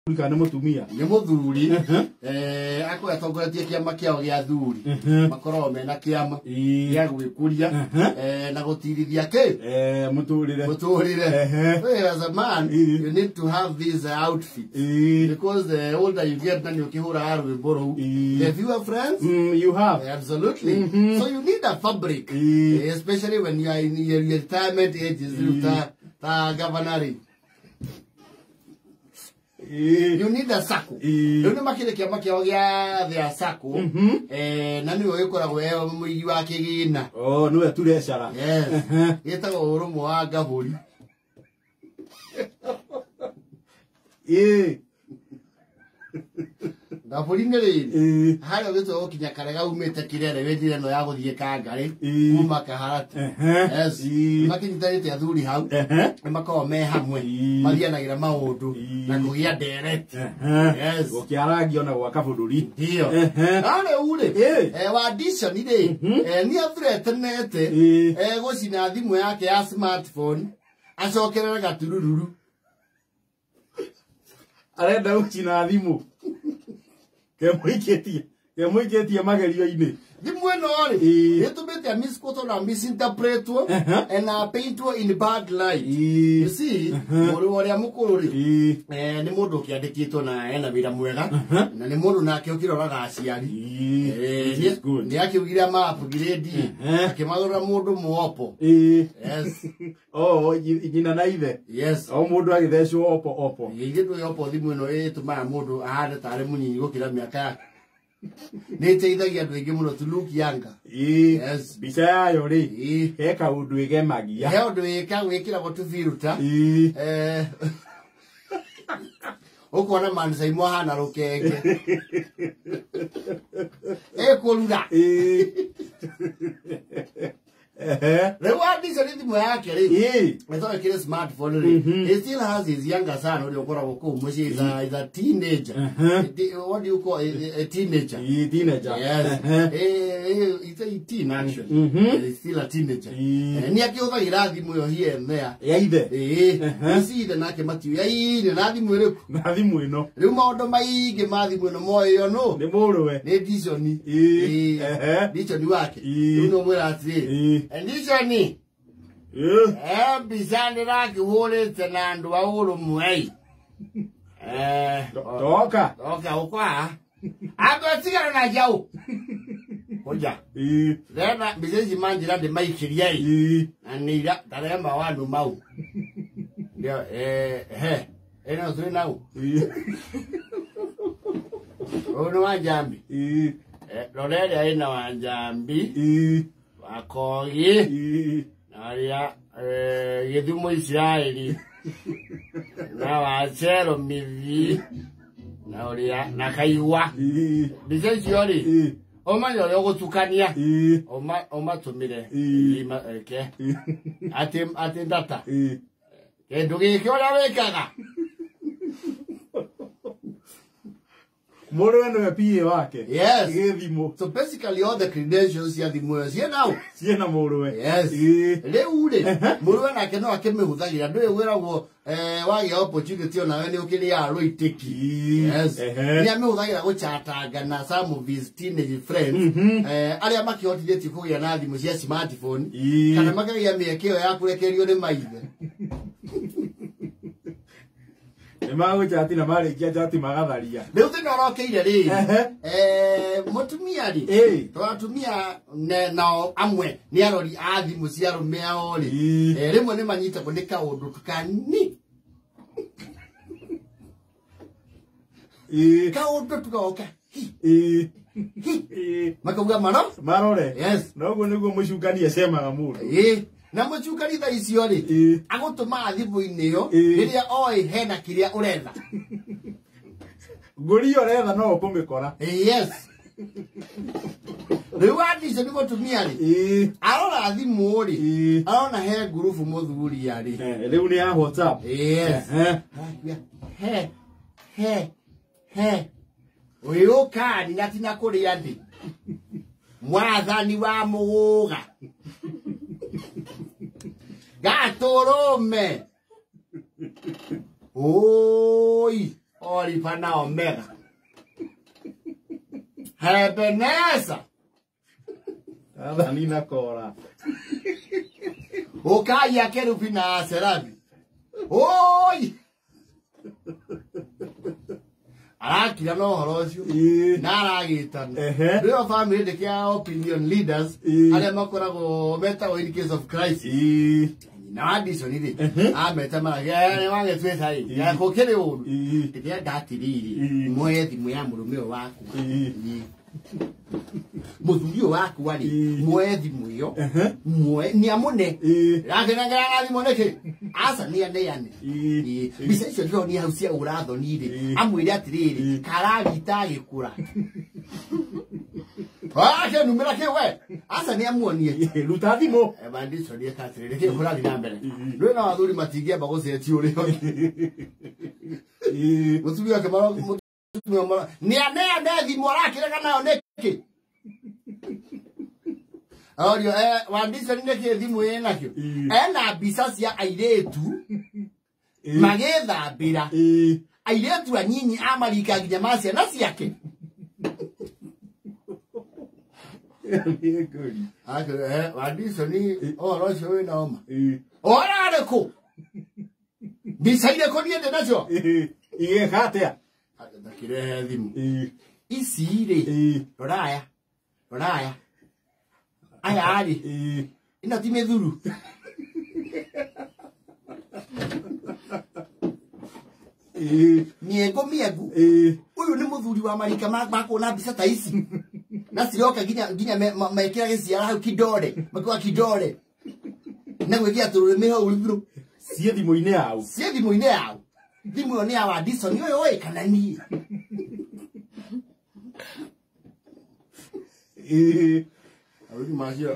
Kana nĩ mũtumia? Nĩ mũthuri, akorwo atongoretie kĩama kĩao gĩa athuri, makoragwo mena kĩama gĩa gwĩkũria na gũtirithia kĩ Mũtũrĩre. Mũtũrĩre. So as a man, you need to have this outfit because the older you get, na nĩ ũkĩhũraga rwĩmbo rũu, the fewer friends you have. Absolutely. So you need a fabric, especially when you are in your retirement ages, rĩu ta governor rĩ. You need a sacco. Rĩu nĩ makĩrĩ kĩama kĩao gĩa their sacco, na nĩwe ũgĩkoragwo e mũigi wa kĩgĩna. Oh, nĩwe turecara. Yes. Gĩtagwo Ũrũmwe wa Ngabũri. Ngabũri nĩ rĩrĩ, harĩa ũgĩtua gũkinya Karega umĩte Kĩrere wĩ njĩra ĩno ya gũthiĩ Kangarĩ, kuma Kaharati. Yes. Makĩnyitanĩte athuri hau, nĩ makoragwo me hamwe, mathianagĩra maũndũ na kũgĩa ndereti. Yes. Gũkĩarangio na gwaka bũrũri. Ndio. No rĩu rĩ, wa Dishon rĩ, nĩ athreatenete gũcina thimũ yake ya smartphone acokerere gaturururu. Arenda gũcina thimũ. Kemũikĩtie magerio-inĩ. Thimũ ĩno rĩ, ĩtũmĩte a misquote na misinterpretwo and paintwo in bad light. You see, mũrũ ũrĩa mũkũrũ rĩ, nĩ mũndũ ũkĩandĩkĩtwo na ena wĩra mwega, na nĩ mũndũ nake ũkĩroraga aciari. Which is good. Nĩ akiugire ama upgrade, akĩmagũrĩra mũndũ muopo. Yes. Oh, nyina na ithe. Yes. O mũndũ agĩthecwo opo opo. Ithe ndũĩ opo thimũ ĩno ĩtũmaga mũndũ ahane tarĩ mũnyinyi gũkĩra mĩaka yake. Nĩ ĩteithagia andũ aingĩ mũno to look younger. Yes. Mbica yayo rĩ, he kaũndũ ĩgemagia. He ũndũ wĩkĩragwo tũbiruta. Ũkona Mansaimo ahana rũkenge. Ĩkũrura. Rĩu Anderson thimũ yake rĩ, ĩthoĩ kĩrĩ smartphone rĩ, he still has his younger son ũrĩa ũkoragwo kũu mũciĩ, is a teenager. What do you call a teenager? Teenager. Yes. He's 18 actually. He's still a teenager. Nĩ akĩhũthagĩra thimũ ĩyo here and there. Ya ithe. Ici ithe nake matiũĩ. Ai, nĩ na thimũ ĩrĩkũ? Na thimũ ĩno. Rĩu maũndũ maingĩ ma thimũ ĩno moĩyo nũ? Nĩ mũrũwe. Nĩ Dishon. Dishon wake. Rĩu no mwĩra atĩrĩ, Dishon. Mbica ndĩrakĩhũrĩte na andũ a ũrũmwe. Toka. Toka ũkwa. Andũ atigana na njaũ. Kũnja. Ndĩrenda mbica ici manjĩra ndĩmaikĩrie ĩ. Na nĩ ira ndarema wandu mau. Ndio, he. Ĩno twĩ nau. Ũyũ nĩ wa Njambi. Rora ĩrĩa ĩna wa Njambi. Wa Kogi. Na ũrĩa, Gĩthumo Isiraeli. Na wa Cheromithi. Na ũrĩa, na Kaigwa. Mbica icio rĩ, ũmenye ũrĩa ũgũtukania. Ũmatũmĩre. Reke. Atĩ ndata. Kĩndũ gĩkĩ ũrĩa wĩkaga. Mũrũwe nĩwe PA wake. Yes. Gĩthimũ. So basically all the credentials cia thimũ ĩyo ciĩ nau. Ciĩna mũrũwe. Yes. Rĩu rĩ, mũrũwe nake no akĩmĩhũthagĩra. Ndũĩ wĩragwo, wagĩa opportunity onawe nĩ ũkĩrĩaga rũitĩki. Yes. Nĩ amĩhũthagĩra gũchatanga na some of his teenage friends, arĩa makĩhotithĩtie kũgĩa na thimũ cia smartphone, kana makagĩa mĩeke ĩyo ya kũrekererio nĩ maithe. Nĩ magũchati na marĩkia chati magatharia. Rĩu thĩna ũrokeire rĩ, mũtumia rĩ, tondũ atumia nao amwe nĩ arori a thimũ cia arũme ao rĩ, rĩmwe nĩ manyitagwo nĩ kaũndũ kani. Kaũndũ tugoka. Makauga maro? Marore. Yes. Noguo nĩguo mũcukani acemaga mũndũ. Na mũcukani thaa icio rĩ, agũtũmaga thimũ-inĩ ĩyo, rĩrĩa oĩ hena kĩrĩa ũretha. Ngũri ĩyo ũretha no ũkũmĩkora. Yes. Rĩu Anderson nĩ mũtumia rĩ, arora thimũ rĩ, arona he ngurubu mũthuri arĩ. Rĩu nĩ ya WhatsApp. Yes. He, he, he. Ũyũ kani na tina kũrĩa ndĩ. Mwathani wa mũgũga. Gatũrũme. Oi. Oliver na Omega. Ebeneza. Athani na kora. Ukai akerubi na serabi. Oi! Arakira no horo ucio na aragitana. Rĩo family ndĩkĩa opinion leaders arĩa makoragwo metagwo in case of crisis. Na Addison rĩ ameta maragia nĩ wagĩtuĩta ĩ ya gũkĩrĩ ũru ndĩrenda atĩrĩrĩ muoye thimũ ya mũrũme ũyũ wakwa mũthuri ũyũ wakwa rĩ muoye thimũ ĩyo muoye nĩ amũne rakenengera na thimũ nĩkĩ aca nĩ aneane mbica icio ndĩronia hau cia ũrathoni rĩ amwĩre atĩrĩrĩ kararita agĩkũra akenumĩra kĩ we aca nĩ amuonie ruta thimũ Bandison eka atĩrĩrĩ kĩ kũrathiĩ na mbere rĩu na athuri matingĩamba gũcenjia ũrĩa mũtumia wake nĩ aneane thimũ arakĩrega nayo nĩkĩ aorio Wandison nĩkĩ thimũ ĩnakĩo ena mbica cia airĩtu magĩthambĩra airĩtu anyinyi a marika nginya ma ciana ciake. Wandison ũhoro ũcio wĩna homa ũhoro ũrĩkũ mbica irĩkũ niĩ ndĩ nacio igĩka atĩa ndakirehe thimũ ici rĩ rora aya rora aya aya rĩ ĩno ti mĩthuru mĩengo mĩengu ũyũ nĩ mũthuri wa marika makuona mbica ta ici na ciroka nginya mekĩra gĩciara hau kidore makiuga kidore na gwĩkĩra tũrũrĩmĩ hau igũrũ ciĩ thimũ-inĩ yao ciĩ thimũ-inĩ yao thimũ ĩyo nĩ ya Wandison ũyũ ĩ kana niĩ Arũri macio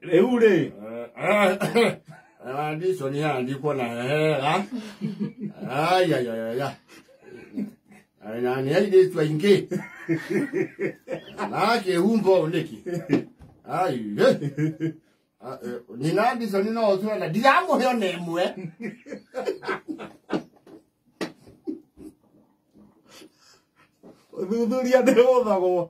rĩu rĩ Wandison yandĩkwo na hega ayayaya na nĩ airĩtu aingĩ na kĩhumbo nĩkĩ nyina Addison no ũtwenda ndiramũhe ona ĩmwe ũthuthuria ndĩgũthagwo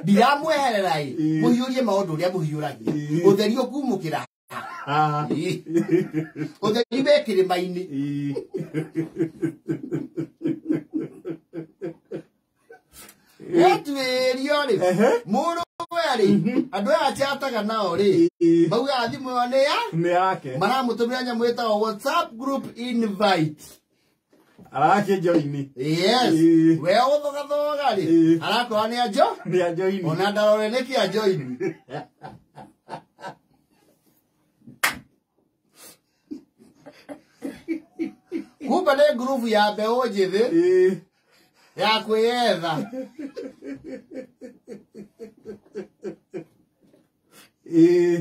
ndiramweherera ĩ mũhiũrie maũndũ ũrĩa mũhiũragia ũtheri ũkumũkĩra ũtheri me kĩrĩma-inĩ watuĩrio rĩ mũrũwe rĩ andũ aya chataga nao rĩ maugaga thimũ ĩyo nĩ ya nĩ yake maramũtũmĩra nyamũ ĩtagwo WhatsApp group invite arakĩjoini yes we ũthogathoga rĩ arakora nĩ anjo nĩ anjoini ona ndarore nĩkĩ anjoini kumbe nĩ ngurubu ya mbeũ njĩthĩ ya kwĩyetha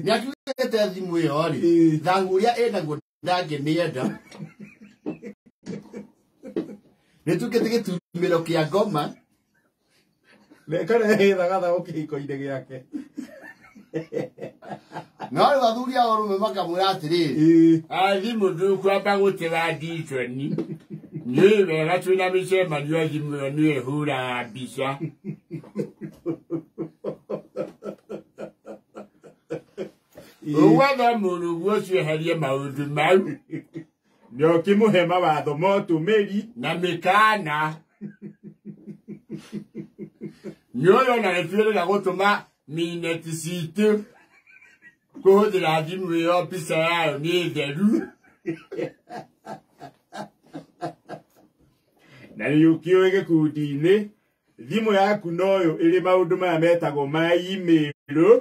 nĩ akiugĩte thimũ ĩyo rĩ thahu ũrĩa ĩnaguo ndangĩmĩenda nĩtuĩkĩte gĩtumĩro kĩa ngoma nĩkarehethagathago kĩhiko-inĩ gĩake no rĩu athuri a ũrũme makamwĩra atĩrĩrĩ thimũ ndũkwamba gũte Wandison nĩ wega twĩna mĩcemanio thimũ ĩyo nĩ ĩhũraga mbica ũgwetha mũrũguo ũcio eherie maũndũ mau nĩ ũkĩmũhe mawatho ma ũtũmĩri na mĩkana nĩ ũyũ ona nĩtwĩrĩga gũtũma mineti citũ kũhũthĩra thimũ ĩyo mbica yayo nĩ theru na nĩ ũkĩũĩ gĩkundi-inĩ thimũ yaku noyo ĩrĩ maũndũ maya metagwo ma email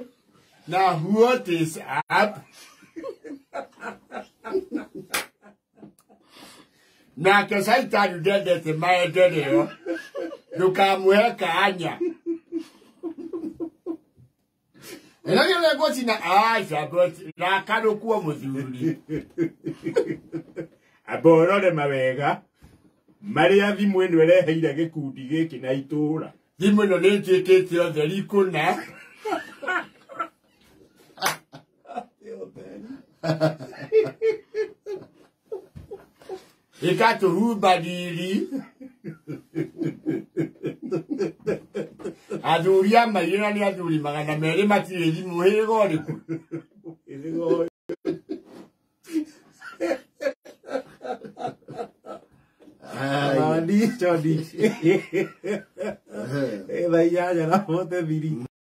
na WhatsApp nake Caitani ndendete maendeleo ndũkamũhe kanya ĩno gĩgũcina aca rakarũkuo mũthuri amba ũrore mawega marĩa thimũ ĩno ĩreheire gĩkundi gĩkĩ na itũra thimũ ĩno nĩ ĩtuĩkĩte ũtheri kũna Ĩkatũhumba riri. Athuri a mairĩ na nĩ athuri 200 matirĩ thimũ hĩrĩga ũrĩkũ? Mandi, Johnny. 8:43.